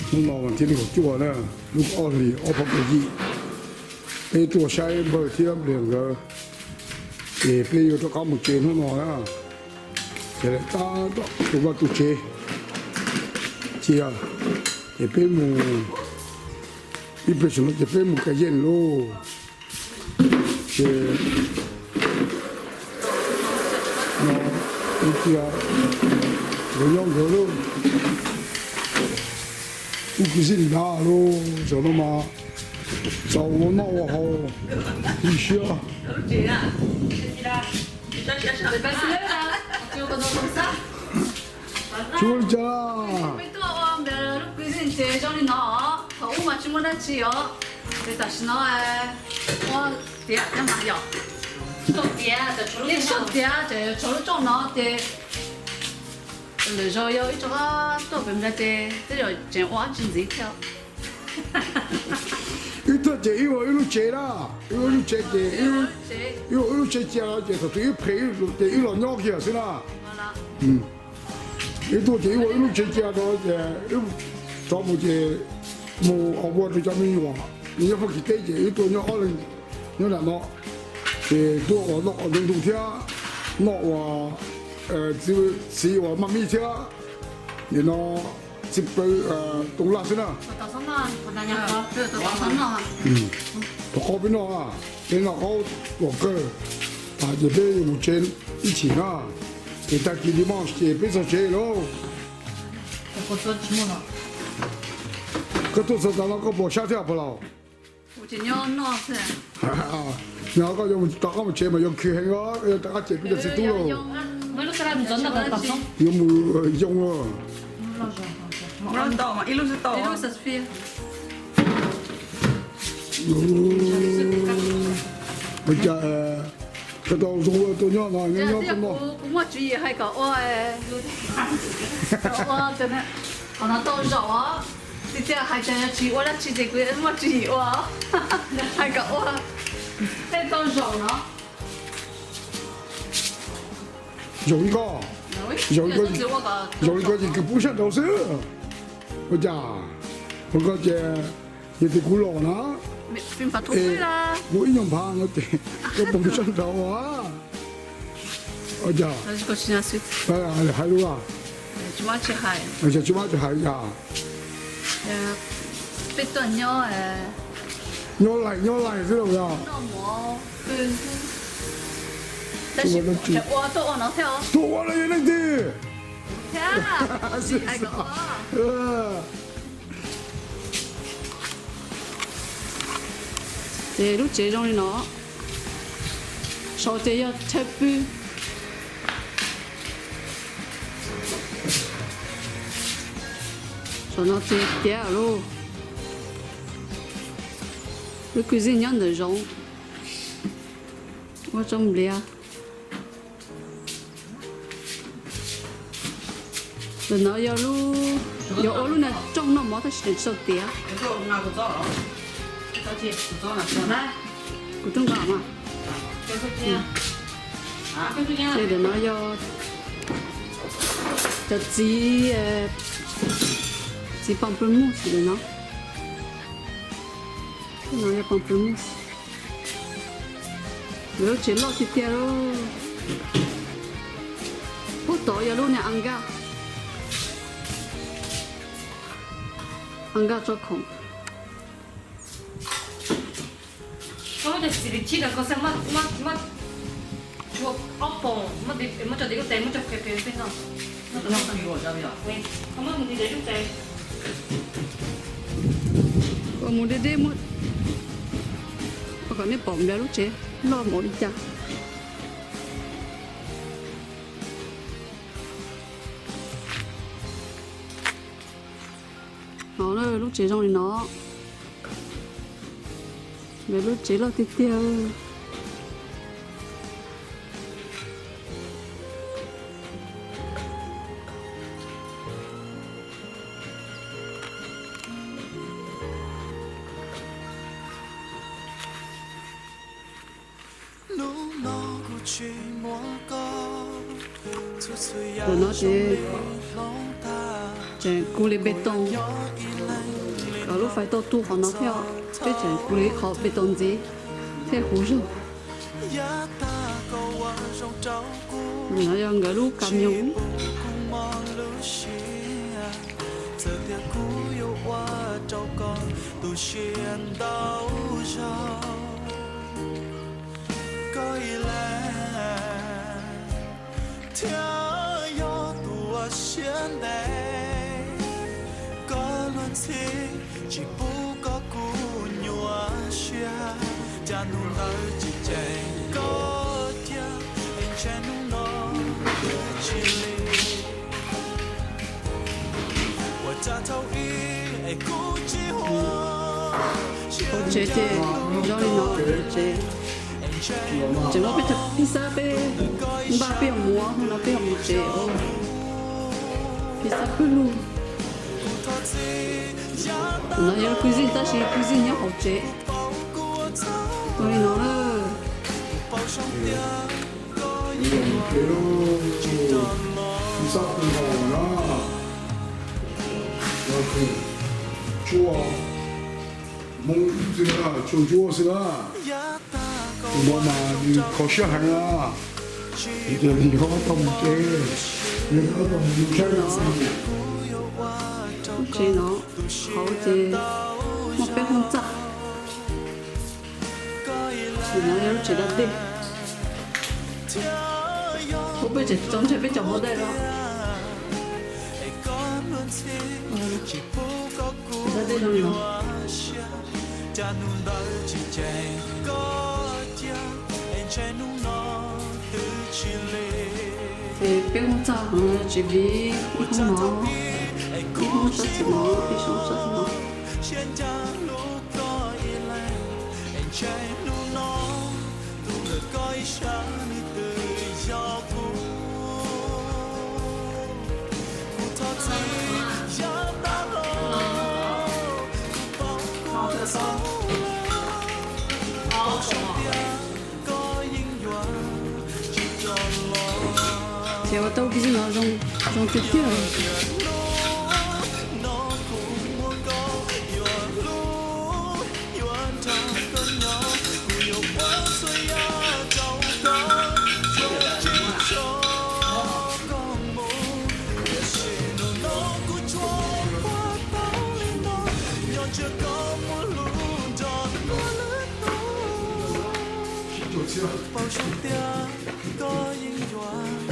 Hnub no vas thib nees nkaum cuaj na, lub ob hlis ob phav kaum yim, peb tuaj saib npawg thiab npliag nkawd, ces peb yuav rov qab mus tsev hnub no na. Ces lawv tab tom tu vaj tu tsev cia, ces peb mus, ib pliag tsam no ces peb mus ka yeej lauj. Ces no ib pliag nkawd nyob nkawd lauj, kuj kwv xij li ntawd lauj. Zaum no mas txaus ua noj ua haus li siab. Tsis ua li cas. Peb tuaj ua lub kwv xij ces zoo li no, thaum ub mas tsis muaj dab tsi os, ces tam sim no ua tiav thiab mas yom. Ib suab tiav ces tshuav lub rooj no ces lwm zaus yog ib co qab tuaj pem nplog ces tej zaum tseem ua dab tsi ntxiv thiab. Ib tuaj ces ib ua ib lub tsev na, ib ua ib lub tsev ces ib ua ib lub tsev cia no ces thaum twg ib phem ces ib los nyob kiag xwb na. Ib tuaj ces ib ua ib lub tsev cia rau ces rov mus ces mus ua rau cov me nyuam nyob Fab Kis teb ces ib tuaj nyob ob leeg nyob nram no, ces tuaj ua noj ua ntu thiab, noj ua txiv ua maj mib thiab. Nim no txiv plaws toov laj xwb na. Rau qhov peb noj, peb noj qaub tuam kawg, ces peb yuav mus tsev ib chim na, ces tag kis li moj ces peb txog tsev lauj. Koj tuaj txog tas no koj puas sab thiab puas laus? Nyob koj yuav mus rov qab mus tsev mas yuav khwv heev os, koj yuav rov qab cem peb cov txiv tub lauj. Yuav mus yoo lauj. Ua cas koj tau zoo ua tuaj nyob nyob koj noj. Kuv muaj tswv yim hais kom ua, ua, qhov no tau zaum os. Tiag tiag hais tias yog tsis ua dab tsi ces kuv muaj tswv yim ua, hais kom ua tej tau zaum no. Zaum li ko, zaum li ko ces kws pub sab nraud xwb. Ua cas, ua ko ces yog tias kuv los na, kuv ib nyuag nphav no ces koj pub sab nraud as. Ua cas, hais lus as, tsis mab tsis hais yas. Nyob laim nyob laim xwb los yog. Tuaj ua los yog leej twg? Ces lub tsev zoo li no, saum ces yog chaw pw. Saum no ces tiav lauj. Lub kwv xij nyob ntawm zoov, ua tsoo npliav. Ntawm no yog lub, yog ua lub niag rooj noj mov tab sis tseem tsis tau tiav. Kuv tub nqa mas. Ces ntawm no yog cov txiv, txiv pamplemousse ntawm no. No yog pamplemousse. Lawv lub tsev loj tiag tiag lauj. Puag tod yog lub niag a nkaj, a nkaj tso khoom. Koj muab cov txiv lwm chib rau koj xwb, muab, muab, muab tshuav ob poom, muab tso tim lub tes, muab tso pem pem peb no. Koj muab mus nti nti lub tes. Ua mus deb deb muab, ua kom nej pom nplog lub tsev loj npaum li cas. No lub tsev zoo li no. Nplog lub tsev loj tiag tiag. Ntawm no ces Tseem kuv li pes toos, kom lub fais tau tu qhov no thiab os. Peb tseem kuv li ib qho pes toos ntxiv thiaj huv zog. No yog nkawd lub camion. Thiab yog tus uas siab ntev, koj luag ntxhi tsis pub koj kuv nyuaj siab, cas hnub ntawd tsis ceem koj cia, es ntshe hnub no twb tsis lim. Ua cas thaum ub es kuv tsis huam, hauv tsev ces zoo li no, tsev tseem muab peb cov phij xab peb npaj peb yuav mus, hnub no peb yuav mus tsev ua phij xab pwg lug. No yog kwv zij tab sis kwv zij nyob hauv tsev. Ua li no na. Phij xab pwg lug na. Tsuas Hmoob xwb na, tsuas ntsuab xwb na. Tus no mas nws kho siab heev na. Vim tias nws yuav tau mus tsev, nws yuav tau mus saib. Lub tsev no hauv ces muaj peb hoob txaj. No yog lub tsev da dej. Ua peb tsev txaus ntshai peb cov npau dej no. Da dej no li no. Ces peb hoob txaj no tsev viv ib hoob no, ib hoob sab tim no, ib hoob sab tim no. Ces ua tau kwv zij no zoo tiag tiag.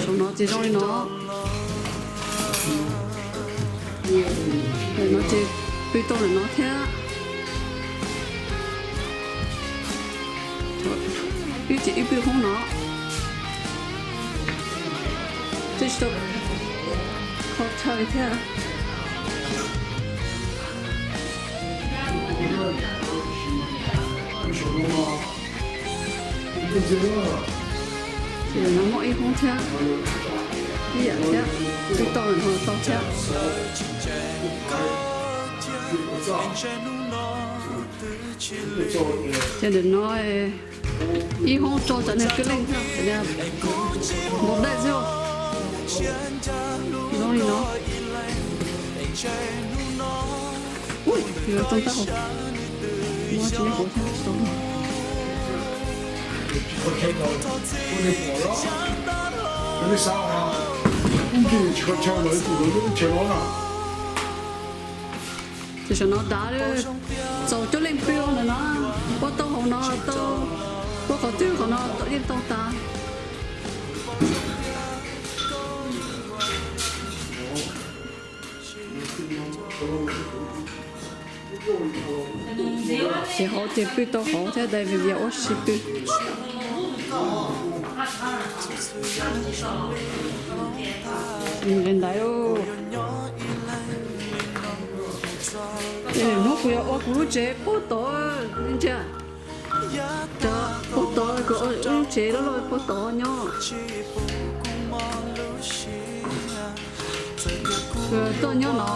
Saum no ces zoo li no. Ntawm no ces pw tau ntawm no thiab. Wb ces wb pw hoob no. Twb tsis tau kho chaw li thiab. Ces no muaj ib hoob thiab, ib yam thiab, twb tau no tau thiab. Ces ntawm no ib hoob tso cov niag kwj leej thiab, cov niag npau dej xwb. Zoo li no. Ui, yuav tsoo tag hauv. Muab tsis muaj hauv thiab tsis tau. Ces saum no dav li, txaus coob leej pw ntawm no, puab tau hauv no tau, puab qhov twg qhov no tau yeej tau tas. Ces hauv ces pw tau hauv thiab tais vim vias ua si pw. Nqis ntaiv lauj. Hnub kuv yuav ua kuv lub tsev puag tod, ntsia. Puag tod kuv ua lub tsev loj loj puag tod nyob. Tuaj nyob no,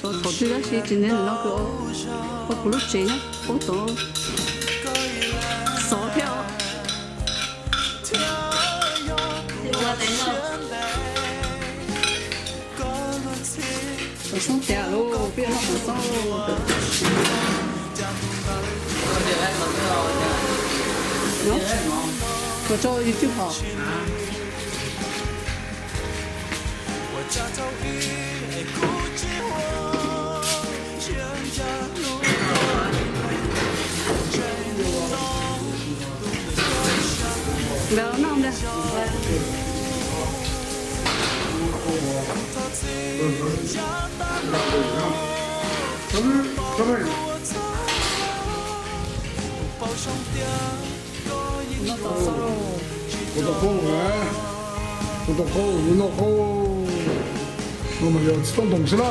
thaum twg tab sis tsis ntev no kuv ua kuv lub tsev nyob puag tod. Xov thiab os. Xoob tiag lauj, peb yuav noj mov xoob. Kos rau YouTube hov. Ntawd noj ntag. Noj tom qauj, noj tom qauj, noj qauj, no mas yog tsis tau ntoos xwb na.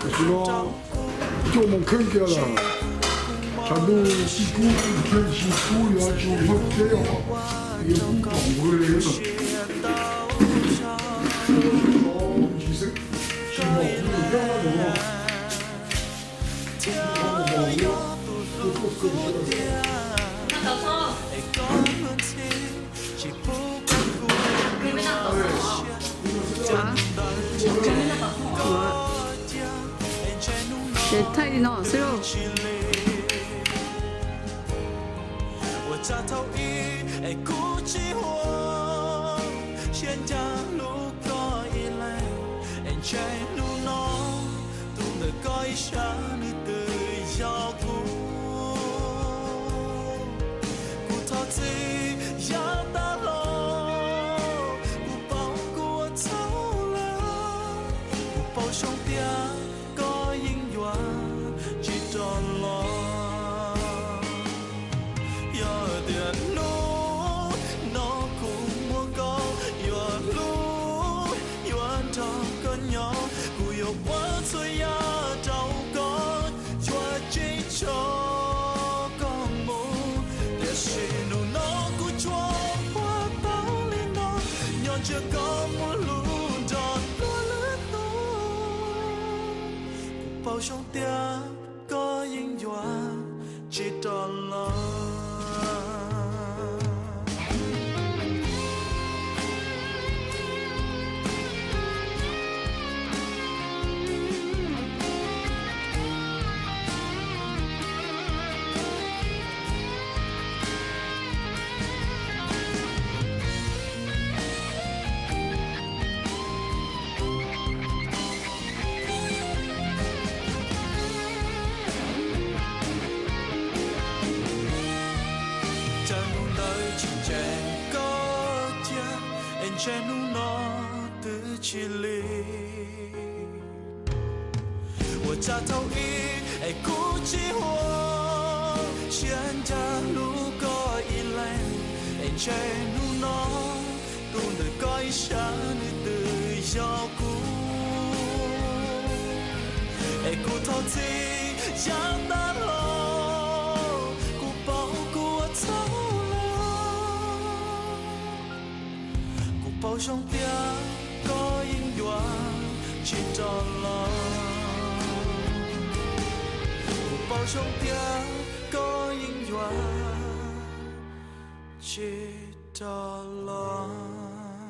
Tam sim no cuaj moos kheej kiag lawm, tshav ntuj tsis kub, tsis kub yuav tsis muaj teb os, yuav kub pom nkaus li. Tsis mos kuv mus kab no. Ces thaij li no xwb lauj. Ua cas thaum ub es kuv tsis ua siab ncaj hlub koj ib leeg, es ntshe hnub no tus ntawm koj ib sab nws twb yog kuv. Kuv thov txim yav tas los, kuv paub kuv ua txhaum lawm, kuv paub zoo tias koj yeej yuav tsis rov los. Yog tias hnub no kuv muab koj yuav hlub, yuav nrog koj nyob, kuv yuav ua txhua yam rau koj, yuav tsis tso koj mus. Tiam sis hnub no kuv tsuas ua tau li no, nyob ntsia koj mus hlub nrog luag lwm tus. Kuv paub zoo tias koj yeej yuav tsis rov los. Cas hnub ntawd tsis ntseeg koj cia, es ntshe hnub no twb tsis lig. Ua cas thaum ub es kuv tsis ua siab ncaj hlub koj ib leeg, es ntshe hnub no tus ntawm koj ib sab nws twb yog kuv. Es kuv thov txim yav tas los, kuv paub kuv ua txhaum lawm. Kuv paub zoo tias koj yeej yuav tsis rov los. Kuv paub zoo tias koj yeej yuav tsis rov los.